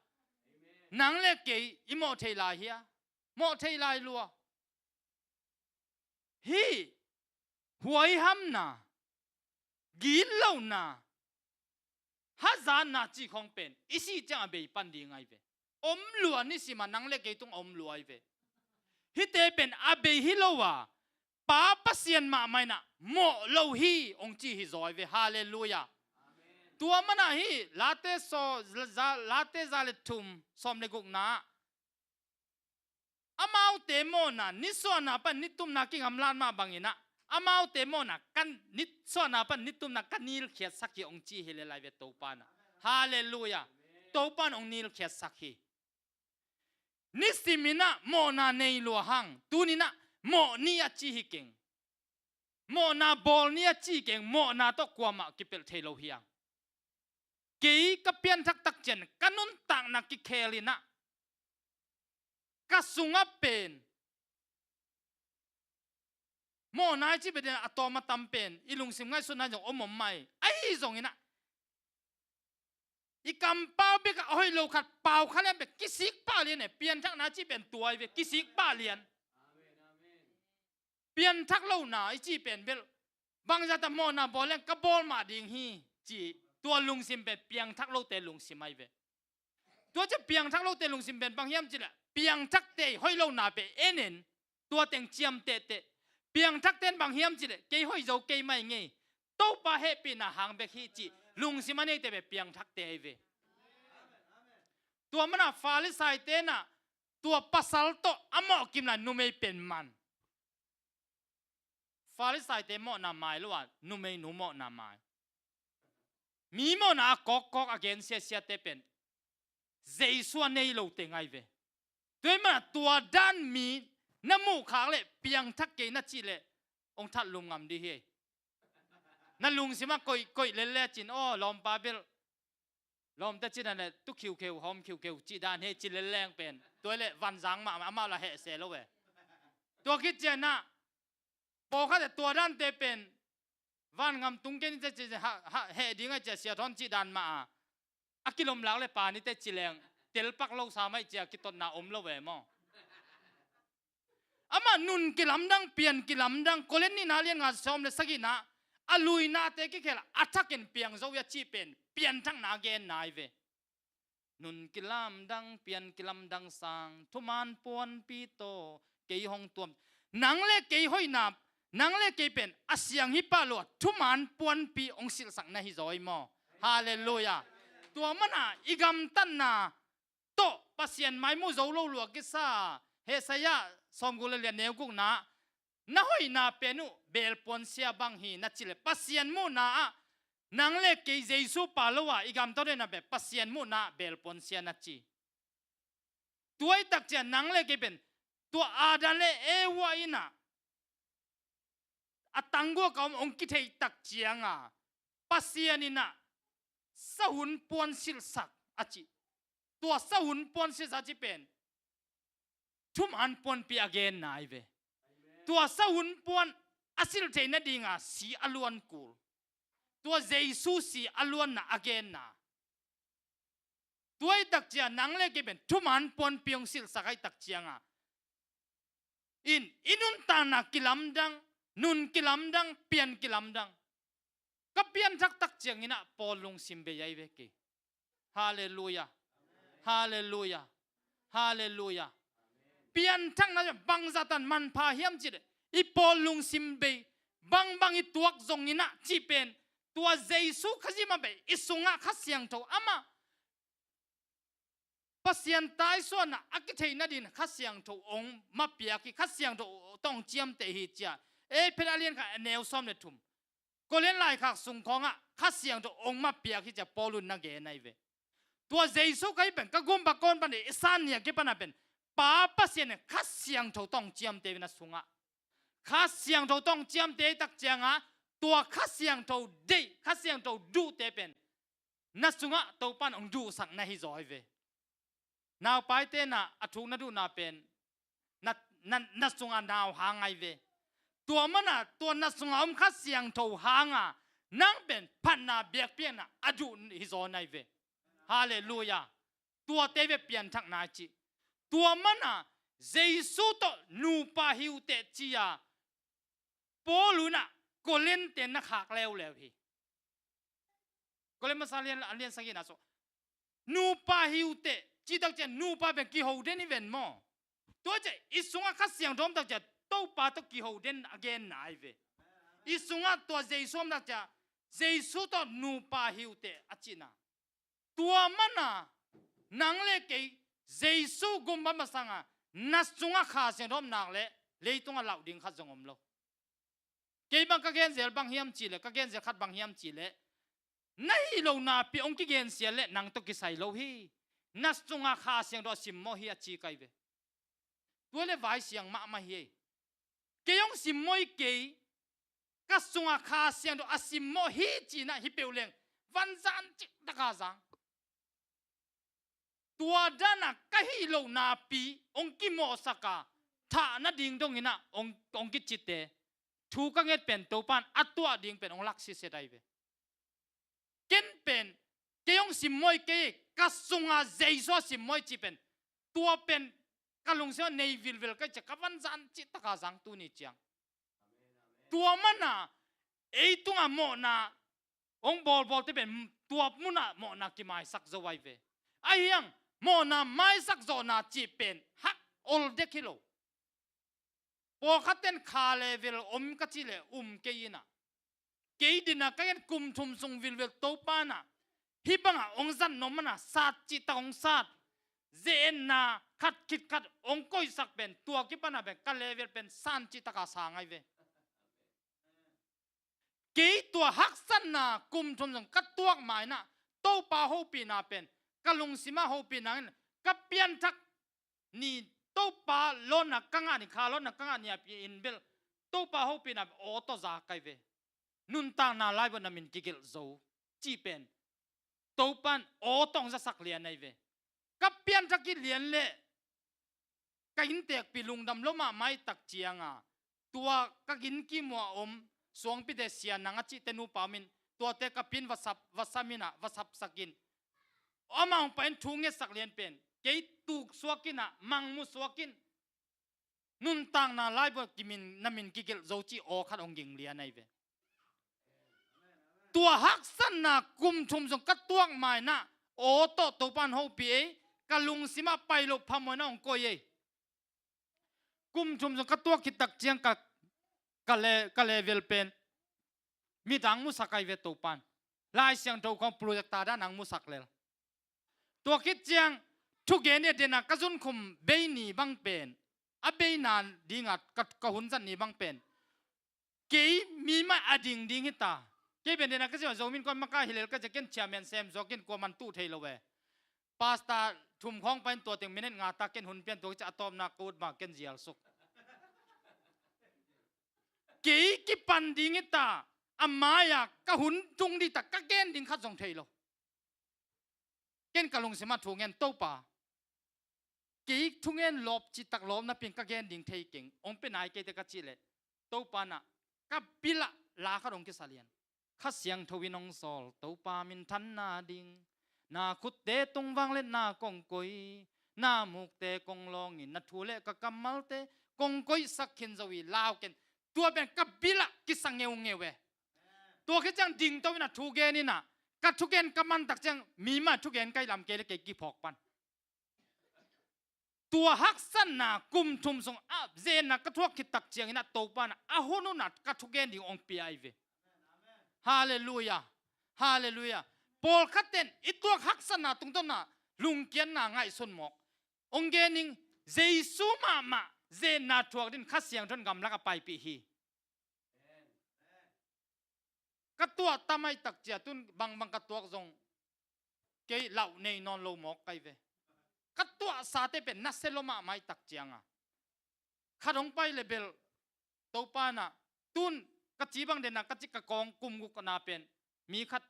Nang le kei i mawh thei lai hia? Mawh thei lai lua. Hih huaihamna, gitlohna, hazatna cih khawng pen i sih ciang a bei pan ding ahi ve. Om lua, nisim a nang le kei tung a om lua ahi ve. Hihte pen a bei hi lo a, Pa Pasian mahmah in ah mawh lo hi hong ci hi zaw ahi ve. Halleluiah. Tua mana hih Late saw, za, Late za le thum sawm le gukna ah amaute mawhna nisuahna pan nitumna kingamlat mah bangin ah, amaute mawhna kan nisuahna pan nitumna ka nilkhiatsak hi hong ci hi lel ahi ve Topa in ah. Halleluiah. Topa in hong nilkhiatsak hi. Nisimin ah mawhna nei lua hang, tunin ah mawh ni a ci hi keng. Mawhna bawl ni a ci keng, mawhna tawh kuamah kipelh thei lo hi hang. Kei ka pianthak tak ciang ka nuntakna kikhel in ah ka sungah pen mawhna i cih bek in ah a tawm a tam pen i lungsim ngaihsutna zong om om mah hi. Ahi zongin ah i kampau bek ah a hoih lo khat pau kha lian bek kisik pah lian e. Pianthakna i cih pen tua ahi ve, kisik pah lian. Pianthak lohna i cih pen bel bangzah ta mawhna bawl leng ka bawl mah ding hi ci, tua lungsim pen piangthak lote lungsim ahi ve. Tua ciang piangthak lote lungsim pen bang hiam cih leh, piangthakte i hoih lohna pen en en, tua teng ciam tehteh. Piangthakte in bang hiam cih leh kei hoih zo kei mai ngei, Topa hehpihna hang bek hi cih lungsim a neite pen piangthakte ahi ve. Tua mana Farisaite na tua pasal tawh a mawh kim lai numei pen man. Farisaite mawhna mai lo a, numeinu mawhna mai. Mi mawhna a kawkkawk a gen siasiate pen Jesu a nei lo teng ahi ve. Tua ahih mana tua dan mi na muhkhak leh piangthak kei na cih leh hong that lum ngam dih hi. Na lungsim ah koih, koih lel le cin, aw, lawmpa bel lawmte cih dan leh tu khiukheu, hawm khiukheu cih dan hi ci lel leng pen. Tua leh vanzang mah amah la heh se lo ve. Tua khit ciangin ah pawlkhat tua dante pen van ngam tung kei ni te ci, ha, ha, heh ding a cia sia thawn cih dan mah a, a kilom lak le pa ni te ci leng telpak lo sa mai cia kitotna om lo ve maw? Amah nun kilamdang, pian kilamdang, Korin nihna lian nga sawm le sagihna, a luinate kikhel a thakin piang zo ia cih pen pianthakna a genna ahi ve. Nun kilamdang, pian kilamdang sang, thuman puanpi tawh kei hong tuam. Nang le kei hoihna, nang le kei pen a siang hi pah lo a, thuman puanpi hong silhsak na hi zaw hi maw? Halleluiah. Tua mana i gamtatna tawh Pasian maimu zo lo lua kisa, Isaiah sawmguk le lian neu gukna, na hoihna pen uh belpuan sia bang hi na ci le, Pasian muhna ah nang le kei Jesu pa lo a i gamtat hoihna pen Pasian muhna ah belpuan sia na ci. Tua i tak ciang nang le kei pen tua Adam le Eva in ah a tangguak a om hong kitheih tak ciang a, Pasian in ah sahun puan silhsak a ci. Tua sahun puan silhsak a ci pen thuman puanpi a genna ahi ve. Tua sahun puan a silh theih nading a si a luan kul. Tua Jesu si a luanna a genna. Tua i tak ciang nang le kei pen thuman puanpi hong silhsak a i tak ciang a, in i nuntakna kilamdang, nun kilamdang, pian kilamdang. Ka pianthak tak ciangin ah Paul lungsim bei ahi ve kei. Halleluiah. Halleluiah. Halleluiah. Pianthakna bangzah tan manpha hiam cih leh, i Paul lungsim bei, bangbang i tuak zongin ah cih pen, tua Jesu Khazih mah bei i sungah Kha Siangtho amah Pasian taisuahna a kitheih nading Kha Siangtho hong mah piak hi, Kha Siangtho tawh hong ciamteh hi cia. Efesa a lian khat a neu sawm le thum. Korin laikhak sung khawngah Kha Siangtho hong mah piak hi cia Paul in na gen ahi ve. Tua Jesu Khazih pen ka gumpa kawn pan i san ni a kipan a pen Pa Pasian in Kha Siangtho tawh hong ciamteh hi na sungah. Kha Siangtho tawh hong ciamteh tak ciang a, tua Kha Siangtho deih, Kha Siangtho duhte pen na sungah Topa in hong duhsak na hi zaw hi ve. Naupaite na a thuk na duhna pen na, na, na sungah nau hang ahi ve. Tua mana tua na sungah om Kha Siangtho hanga nang pen phatna biakpiakna a duh hi zaw na hi ve. Halleluiah. Tuate ve pianthakna i cih. Tua mana Jesu tawh nupa hi uh teh ci a Paul in ah Korin te na khak leuleu hi. Korin masa lian, a lian sagihna sung nupa hi uh teh cih tak ciang nupa pen kiho den hi ven maw? Tua ciang i sungah Kha Siangtho om tak ciang Topa tawh kiho den a genna ahi ve. I sungah tua Jesu om tak ciang Jesu tawh nupa hi uh teh a cihna. Tua mana nang le kei Jesu gumpa masanga na sungah Kha Siangtho om nak leh leitungah lauh ding khat zong om lo. Kei bang ka genzel bang hiam cih leh, ka genzel khat bang hiam cih leh, na hih lo napi hong kigensia leh nang tawh kisai lo hi. Na sungah Kha Siangtho a simmawh hi a ci ka hi ve. Tua leh vai siang mahmah hi. Kei hong simmawh hi kei, ka sungah Kha Siangtho a simmawh hi ci-in ah hi peuh leng vanzan cih taka zang. Tua dan a ka hih loh napi hong kimawhsak a, thah nading dongin ah hong, hong kicite, thu ka nget pen Topa in a tuah ding pen hong lak siset ahi ve. Ken pen, kei hong simmawh hi kei, ka sunga Jesu a simmawh hi cih pen, tua pen ka lungsim ah nei vilvel ka hih ciang ka vanzan cih taka zang tuni ciang. Tua mana ei tungah mawhna hong bawlbawlte pen tua munah mawhna kimaisak zo ahi ve. Ahi hang mawhna maisak zawhna cih pen hak ol dek hi lo. Pawlkhat ten kha level om ka cih leh um kei in ah, kei din ah ka gen kum thum sung vilvel Topa in ah hih bangah hong zat nuam mana sat cih tak hong sat. ze-etna khat khit khat hong koihsak pen, tua kipan a pen ka level pen san cih taka sang ahi ve. Kei tua haksatna kum thum sung ka tuak ma-in ah, Topa hopihna pen ka lungsim ah hopihna in, ka pianthak ni, Topa lawhna ka ngah ni, kha lawhna ka ngah ni a pi in bel, Topa hopihna pen aw tawh za ka hi ve. Nuntakna laibu ah na min kigelh zo cih pen Topa in aw tawh hong zasak lian ahi ve. Ka pianthak hi lian leh ka inntekpi lungdam lua mahmah ahih tak ciang a, tua ka inn kimu a om suangpite, sia nang a cihte nupa om in, tuate ka pi in va sap, va sam in ah, va sapsak in, amah hong pai in thu ngetsak lian pen kei tuk suak in ah, mangmuh suak in, nuntakna laibu ah kimin, na min kigelh zo cih aw khat hong ging lian ahi ve. Tua haksatna kum thum sung ka tuak ma-in ah, aw tawh Topa in hopih ei, ka lungsim ah pai loh phamawhna hong koih ei. Kum thum sung ka tuak khit tak ciang ka, ka le, ka level pen midang musak ahi ve Topa in. Lai Siangtho khawng projector dan hong musak lel. Tua khit ciang thugen i et den a ka zunkhum bei ni bang pen, a beina ding a ka, ka hun zat ni bang pen, kei mi mah a ding ding hi ta. Kei pen den a ka zia Zomi in kua makaih hi lel ka zia, ken chairman sem zuak in kua man tuh thei lo ve. Pastor thum khawng pai in tua teng minute nga ta, ken hun pian, tua khit ciang a tawpna ka ut ma ken zial suk. Kei kipan ding hi ta, a mai-a ka hun tung ding ta, ka gen ding khat zong thei lo. Ken ka lungsim ah thu ngen, Topa, kei thu ngen lawp cih tak lawp napi in ka gen ding thei keng, hong pia nai kei teh ka cih leh, Topa in ah ka bil ah la khat hong kisa lian. Kha Siangtho in hong sawl, Topa minthanna ding, na khutte tung vangliatna kong koih, na mukte kong lawng in, na thu le ka kammalte kong koihsak khin zo hi, lau ken. Tua pen ka bil ah kisa ngeungeu e. Tua khit ciang dingto in ah thu gen in ah, ka thugen ka man tak ciang mi mah thugen ka hih lam kei leh kei kiphawk pan. Tua haksatna kum thum sung a ze-etna ka thuak khit tak ciangin ah Topa in ah a hun hun ah ka thugen ding hong pia ahi ve. Halleluiah. Halleluiah. Pawlkhat ten i tuak haksatna tungtawn ah lungkiatna ngaihsun mawk. Hong gen ning, Jesu mahmah ze-etna thuak ding Kha Siangtho in gamlak ah paipih hi. Ka tuah tam ahih tak ciang, tun bangbang ka tuak zong kei lauh nei nawn lo mawk ka hi ve. Ka tuahsate pen nasia lua mahmah ahih tak ciang a, khat hong pai leh bel Topa in ah, tun ka ci bang den a, ka ci ka kawng kum guk na pen mi khat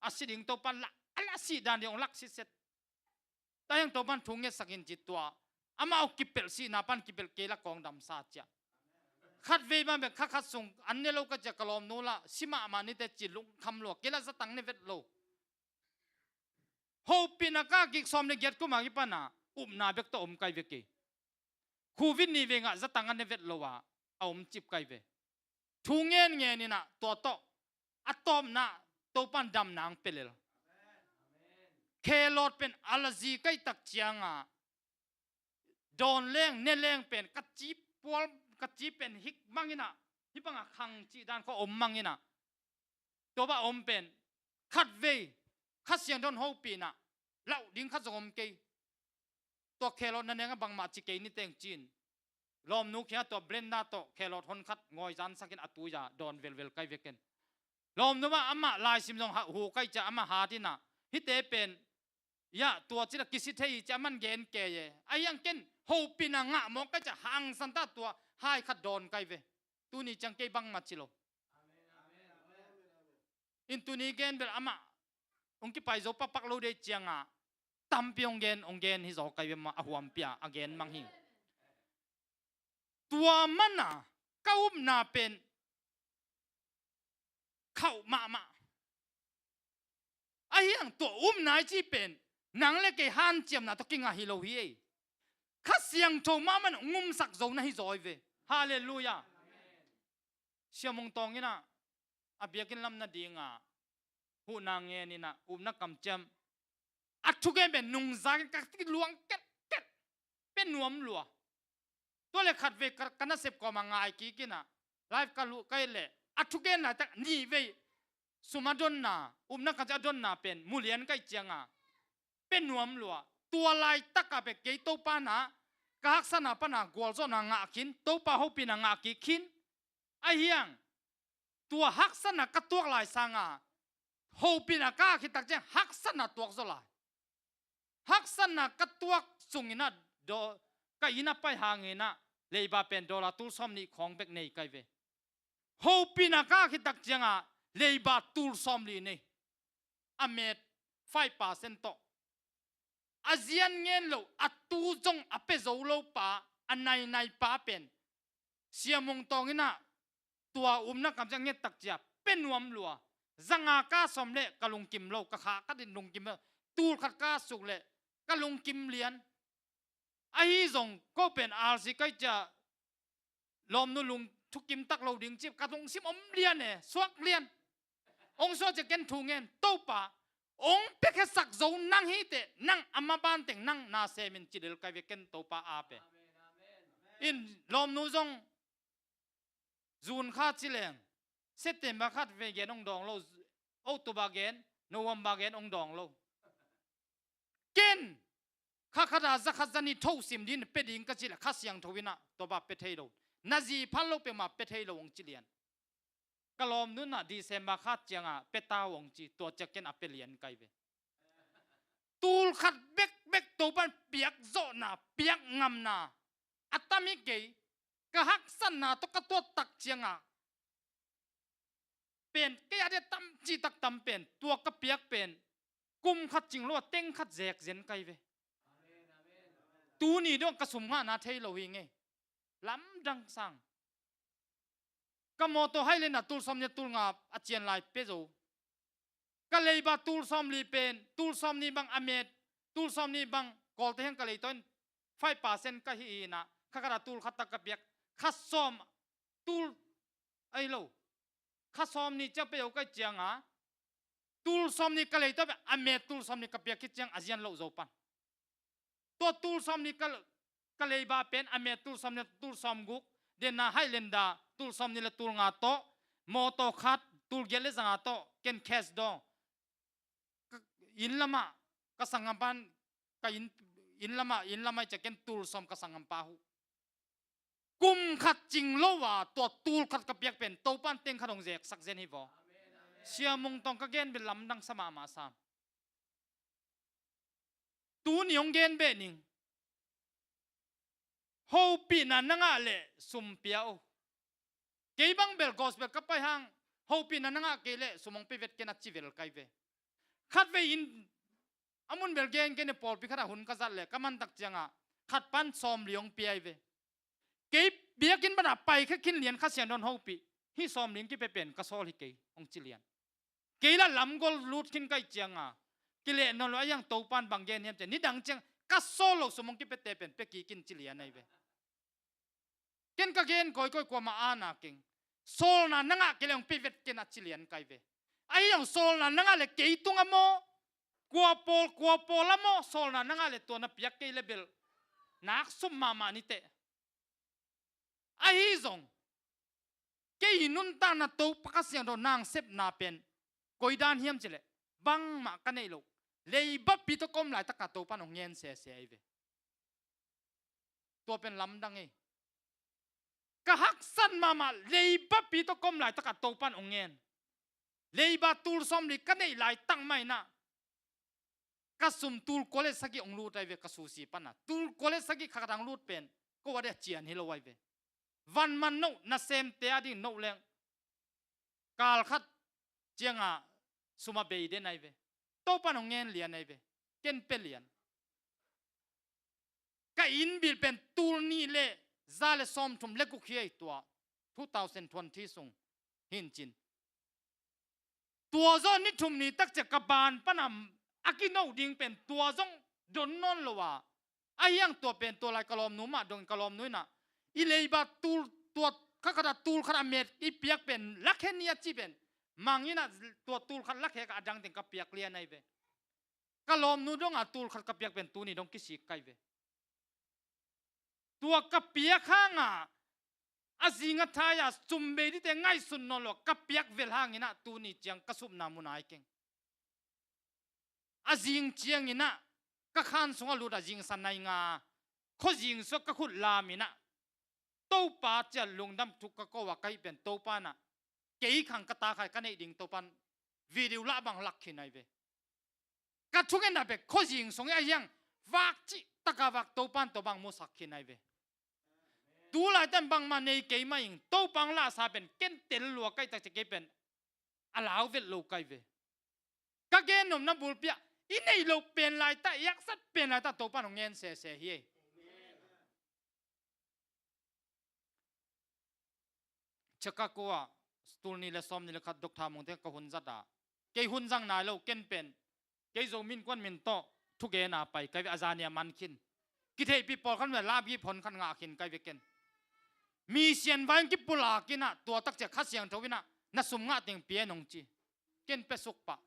a si ding, Topa in lah, a lah sih dan ding hong lak sitset. Tua hiang Topa in thu ngetsak in ci tua, amau kipelh sihna pan kipelh kei lah kawng damsa ciah. Khatvei bang bek kha khat sung an ne lo ka ciah, ka lawmnu lah si mahmah ni teh ci lungkham lua, kei lah zatang ne vet lo. Hopihna ka kik sawm le giat kum a kipan a upna bek tawh om ka hi ve kei. Covid ni vei ngah zatang a ne vet lo a, a om cip ka hi ve. Thu ngen ngen in ah tua tawh a tawpna Topa in damna hong pia lel. Khelawt pen a la zi ka hih tak ciang a, dawn leng ne leng pen ka ci pual, ka ci pen hik mang in ah, hih bang a khang cih dan khawng om mang in ah, tua bang a om pen khatvei Kha Siangtho in hopih in ah lauh ding khat zong om kei. Tua khelawt na neng a bangmah ci kei ni teng ci-in, lawmnu kiang ah tua blender tawh khelawt hon khat ngawi zansak in a tui a dawn velvel ka hi ve ken. Lawmnu mah amah laisim zong ha, hu ka hih ciang amah hat in ah, hihte pen, ya, tua ci lah kisi thei hi ci a, aman gen kei e. Ahi hang ken hopihna ngah mawk ka hih ciang hangsan ta tua hai khat dawn ka hi ve. Tuni ciang kei bangmah ci lo. In tuni gen bel amah hong kipai zo pakpak lo dei ciang a, tampi hong gen, hong gen hi zaw ka hi ve mah, a huampi a, a gen mang hi. Tua man a ka upna pen khauh mahmah. Ahi hang tua upna i cih pen nang le kei hanciamna tawh kingah hi lo hi ei. Kha Siangtho mahmah in hong umsak zo na hi zaw hi ve. Halleluiah. Sia Mung Tawng in ah, a biakinn lam nading a huhna ngen in ah, upna kamciam, a thugen pen nungzak in ka ti luang ketket, pia nuam lua. Tua leh khatvei ka, ka nasep kawm a ngai kik in ah, live ka luh ka hih leh a thugen laitak nihvei sum a donna, upna kamciam a donna pen mu lian ka hih ciang a, pia nuam lua. Tua laitak a pek kei Topa na ka haksatna pana gualzawhna ngah khin, Topa hopihna ngah kik khin. Ahi hang tua haksatna ka tuak lai sanga hopihna ka khit tak ciang haksatna tuak zaw lai. Haksatna ka tuak sungin ah do-, ka inn a pai hangin ah leiba pen dollar tul sawm nih khawng bek nei kai ve. Hopihna ka khit tak ciangah leiba tul sawm li nei. A met five percent tawh. A zian ngen lo, a tu zong a pia zo lo pa, a nainai pa pen Sia Mung Tawng in ah tua umna kam ciang nget tak cia pia nuam lua. Zanga ka sawm leh ka lungkim lo, ka kha ka din lungkim lo. Tul khat ka suk leh ka lungkim lian. Ahi zong ko pen R C kai cia lawmnu lung thukim tak lo ding cip ka lungsim om lian e, suak lian. Ong suak cia ken thu ngen, Topa, ong piakhiasak zo nang hi teh, nang a maban teng nang na semin ci lel kai ve ken Topa a pe. In lawmnu zong June kha ci leng, September khat vei gen ong dawng lo, October gen, November gen ong dawng lo. Ken kha khat a za khat za nih tho sim din pia ding ka ci leh Kha Siangtho in ah tua bang pia thei lo. Na zi phal lo peuhmah pia thei lo ong ci lian. Ka lawmnu in ah December khat ciangah pia ta uh ong ci, tua cia ken a pia lian kai ve. Tul khat bekbek Topan piak zawhna, piak ngamna a tam hi kei. Ka haksatna tawh ka tuat tak ciangah pen kei a dia tam cih tak tam pen, tua ka piak pen kum khat cing lo a teng khat zek zen kai ve. Tuni dong ka sum ngahna thei lo hi ngei. Lamdang sang. Ka mawtaw hai lena tul sawm nih tul nga a cian lai pia zo. Ka leiba tul sawm li pen, tul sawm nih bang a met, tul sawm nih bang Kawlte hiang ka leitaw in five percent ka hi hi na, kha khat a tul khat tak ka piak, kha sawm tul, ai lo, kha sawm nih ciang pia zo kai cianga, tul sawm nih ka leitaw pen a met tul sawm nih ka piak khit ciang a zian loh zo pan. Tua tul sawm nih ka, ka leiba pen a met tul sawm nih, tul sawm guk, dena Highlander tul sawm nih le tul nga tawh, mawtaw khat tul giat le zanga tawh, ken cash dawng. Ka, inn lamah ka sanggampa in, ka inn, inn lamah, inn lamah i cia ken tul sawm ka sanggampa huh. Kum khat cing lo a tua tul khat ka piak pen Topan teng khat hong zeksak zen hi vaw. Sia Mung Tawng ka gen bel lamdang sa mahmah sam. Tuni hong gen beh ning. Hopihna na ngah leh sum pia o. Kei bang bel gospel ka pai hang hopihna na ngah kei leh sum hong pia vet ken a ci vel kai ve. Khat vei in a mun bel gen kei ne pawlpi khat a hun ka zat leh ka man tak ciangah khat pan sawm li hong pia hi ve. Kei biakinn pan a pai khe khin lian Kha Siangtho in hopih. Hih sawm ling kipia pen ka sawl hi kei hong ci lian. Kei la lam gol lut khin kai cianga kileh nawn lo a hiang Topan bang gen hiam cia nidang ciang ka sawl lo sum hong kipiate pen pia kik in ci lian ahi ve. Ken ka gen kawikawi kuama ana keng. Sawlna na ngah kei leh hong pia vet ken a ci lian kai ve. Ahi hong sawlna na ngah leh kei tung a maw, kua pawl kua pawl a maw, sawlna na ngah leh tua na piak kei leh bel nak sum mahmah niteh. Ahi zong kei i nuntakna Topa Kha Siangtho nang sepna pen koi dan hiam cileh bangmah ka neih loh. Leibapi tawh ka om laitaka Topan hong ngen sese ahi ve. Tua pen lamdang ei. Ka haksat mahmah leibapi tawh ka om laitaka Topan hong ngen. Leiba tul sawm li ka neih laitak mah inah ka sum tul kua le sagih hong lut ahi ve ka susi pana. Tul kua le sagih khat hong lut pen ko a deh cian hi lo ahi ve. Van man noh nasemte a ding noh leng kal khat cianga sum a bei den ahi ve. Topan hong ngen lian ahi ve. Ken pia lian. Ka inn bil pen tul nih le za le sawmthum le guk hi ei tua two thousand twenty sung hincin. Tua zawh ni thum ni takcia ka ban pana a kinoh ding pen tua zong don nawn lo a. Ahiang tua pen tua lai ka lawmnu mah dongin ka lawmnu inah i leiba tul tua khakhata tul khat a met i piak pen lakhen ni a ci pen mang inah tua tul khat lakhek a dang teng ka piak lian ahi ve. Ka lawmnu donga tul khat ka piak pen tuni dong kisik kai ve. Tua ka piak hanga a zing a thai-a sum bei dite ngaihsun nawn lo ka piak vel hanginah tuni ciang ka supna mun ai keng. A zing cianginah ka khan sungah lut a zingsan nai nga, khuazing sungah ka khut lam in ah, Topa ciat lungdam thuk ka ko a ka hih pen Topa in ah, kei khang ka ta khai ka neih ding Topa in video lah bang lak khin ai ve. Ka thungetna bek khuazing sung i a hiang vak cih taka vak Topa in tua bang musak khin ai ve. Tu laitan bangmah nei kei mah ing, Topa hong lahsa pen ken tel lua kai tak ci kei pen a lau vet lo kai ve. Ka gen nopna bulpi ah i neih loh pen laita, i haksat pen laita Topa in hong ngen sese hi ei. Chicago ah tul nih le sawm nih le khat Doctor Mung te ka hun zat a, kei hun zang nai lo, ken pen kei Zo min kuan min tawh thugen a pai kai ve, a zani a man khin. Kitheihpih pawlkhat ve lapgip hon khat ngah khin kai ve ken. Mi sian vai in kipulak in ah, tua tak ciah Kha Siangtho in ah na sum ngah teng pia in hong ci. Ken pia suk pah.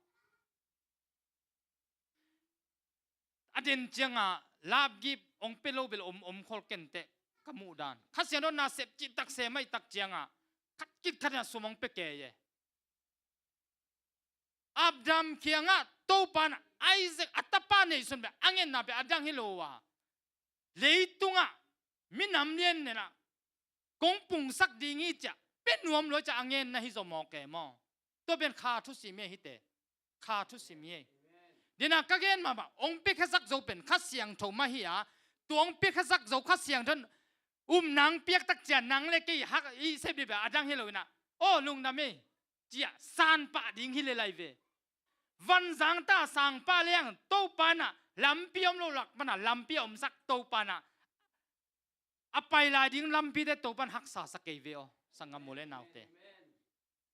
A den ciangah lapgip hong pia lo bel om, om khol ken teh ka muh dan. Kha Siangtho nasep cih tak sem aih tak ciangah khat kit khat in ah sum hong pia kei e. Abraham kiangah Topa in Isaac a tapa neihsun pen a ngetna pen a dang hi lo a, leitungah minam lian in ah kong pungsak ding hi ciah pia nuam lo ciah a ngenna hi zaw mawk e maw? Tua pen Kha thusim hi ei hite. Kha thusim hi ei. Dena ka gen mahmah, hong piakhia sak zo pen Kha Siangtho mah hi a, tua hong piakhia sak zo Kha Siangtho in um nang piak tak ciah nang le kei hak i sep dih pen a dang hi lo in ah, aw lungdam ei ciah san pah ding hi le lai ve. Vanzang ta sang pah leng Topa in ah lampi om lo lak pan ah lampi a omsak Topa in ah a pai lai ding lampite Topa in haksa sa kei ve aw, sanggam u le naute.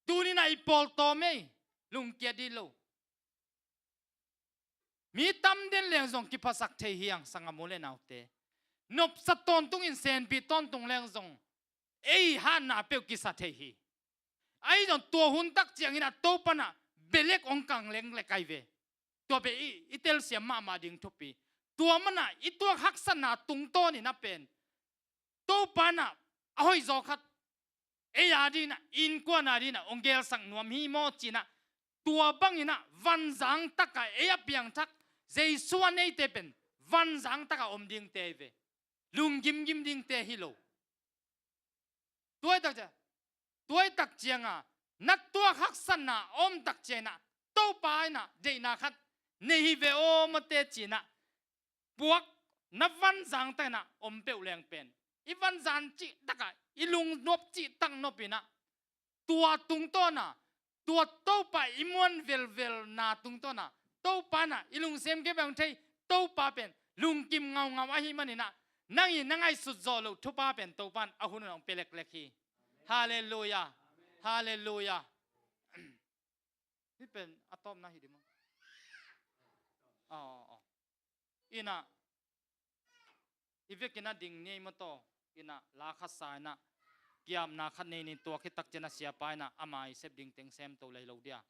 Tuni in ah i pawl tawm ei, lungkia dih lo. Mi tam den leng zong kiphasak thei hi hang, sanggam u le naute. Nopsa tawntungin senpi tawntung leng zong ei hatna peuh kisa thei hi. Ahi zong tua hun tak ciangin ah Topa in ah belek hong kang lenglek ai ve. Tua pen i, i telsiam mahmah ding thupi. Tua man ah i tuak haksatna tungtawn in ah pen Topa in ah a hoih zaw khat ei a ding in ah, innkuan a ding in ah hong gelsak nuam hi maw ci in ah, tua bangin ah vanzang tak ah ei a piangthak Jesu a neite pen vanzang tak ah om dingte hi ve. Lunggimgim dingte hi lo. Tua i tak ciang, tua i tak ciangah na tuak haksatna a om tak ciangin ah Topa in ah deihna khat nei hi ve aw mawte ci in ah puak na vanzang tak in ah om peuh leng pen i vanzang cih tak ah i lungnuam cih tak nop in ah tua tungtawn ah, tua Topa i muan velvelna tungtawn ah Topa in ah i lungsim kei bang thei, Topa pen lungkim ngaungau ahih manin ah nang in na ngaihsut zawh loh thupha pen Topa in a hun hun hong pia leklek hi. Halleluiah. Halleluiah. Hih pen a tawpna hi ding maw? Aw, aw, aw. In ah i vekin a ding ni ei maw taw. In ah la khat sa in ah kiamna khat nei ni, tua khit tak ciang a siapa in ah ama i sep ding teng sem to lei lo dia.